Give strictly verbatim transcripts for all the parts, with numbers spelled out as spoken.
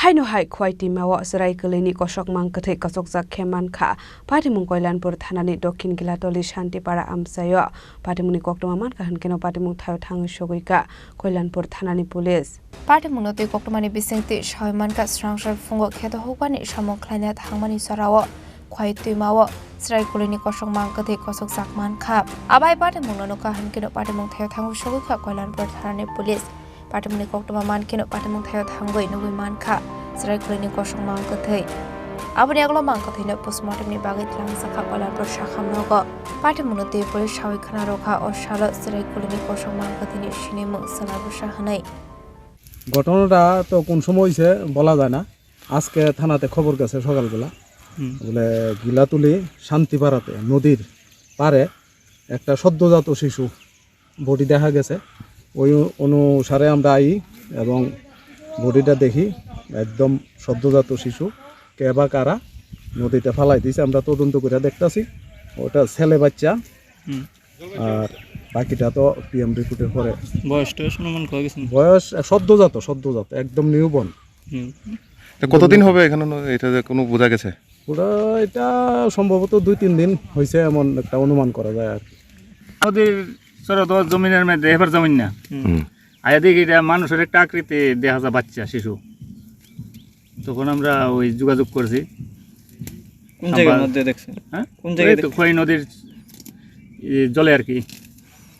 Haino hai Khwai twimao chwrai kwlwini kosok mang kwthwi kosokjak khe mankha. Patimung Koilanpur thanani Dokhin Gilatoli Shantipara amchaio. Patimungni koktwma mankha hwnkhe no patimung thaio thangwi sogwi kha Koilanpur thanani police. Patimungno twi koktwmani bisingtwi sawi mankha, swrang sal phungo kheto hukbani samung khlaina thangmani jorao Khwai twimao chwrai kwlwini kosok mang kwthwi kosokjak mankha. Abai patimungno nukha hwnkhe no patimung thaio thangwi sogwi kha Koilanpur thanani police. Patimungni koktwma mankheno patimung thaio thangwi nugwi mankha chwrai kwlwini kosok mang kwthwi. Aboni aglo mang kwthwino postmortemni bagwi tlangjak kha Koilanpur sakham nogo. Patimungno twi police sawi khna rwkha o salo chwrai kwlwini kosok mang kwthwini sinimung chwla bwsa hwnwi. ঘটনাটা তো কোন সময় হয়েছে বলা যায় না। আজকে থানাতে খবর গেছে সকালবেলা। হুম। বলে গিলাতুলি শান্তিপাড়াতে নদীর পাড়ে একটা সদ্যজাত শিশু বডি দেখা গেছে। ওই অনুসারে আমরা আই এবং বডিটা দেখি একদম সদ্যজাত শিশু, কে বা কারা নদীতে ফালাই দিছে। আমরা তদন্ত করে দেখতাছি, ওটা ছেলে বাচ্চা। হুম। আর বাকিটা তো পিএম রিপোর্টের পরে। বয়স টয়স অনুমান করা গেছে না? বয়স, আহ, সদ্যজাত, সদ্যজাত, একদম নিউবর্ন। হুম। তা কতদিন হবে এখানে ন-, এটা যে কোনো বোঝা গেছে? ওরা এটা সম্ভবত দুই তিন দিন হয়েছে, এমন একটা অনুমান করা যায় আর কি। নদীর স্রোত জমিনের মধ্যে এবার জমিন না। হুম। আয়া দেখি এটা মানুষের একটা আকৃতি দেখা যায়, বাচ্চা শিশু। তখন আমরা ওই যোগাযোগ করছি। কোন জায়গার আমরা মধ্যে দেখছেন? হ্যাঁ? কোন ওই জায়গায় তো দেখছেন? খোয়াই নদীর, এ, জলে আর কি।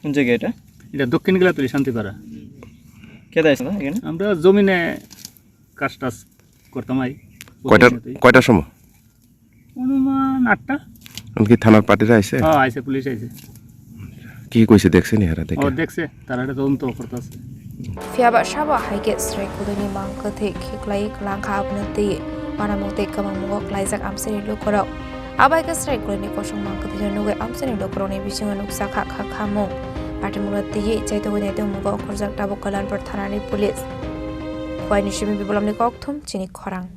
কোন জায়গা এটা? এটা দক্ষিণ গিলাতলি শান্তিপাড়া। কে দাঁড়াইছে না এখানে? আমরা জমিনে কাজ টাজ করতাম আই। কয়টার, কয়টার সময়? অনুমান আটটা। এমনকি থানার পার্টিরা আইছে? হ্যাঁ, আইছে, পুলিশ আইছে। কি কইছে, দেখছেন এরা দেখে? ও, দেখছে, তারা এটা তদন্ত করতেছে। Phiyaba sabo hai khe chwrai kwlwini mang kwthwi khiklai kwlangkha, abono twi manamung tei kwmangmungo klaijak amchaini lukurok. Abai khe chwrai kwlwini kosong mang kwthwino nugwi amchaini lukurokni bisingo nukjakha kha khamung. Patimungno twiwi chaitugwi naitugmungo okhorjak tabuk Koilanpur thanani police. Khwaini simi Biplopni kokthum chini khorang.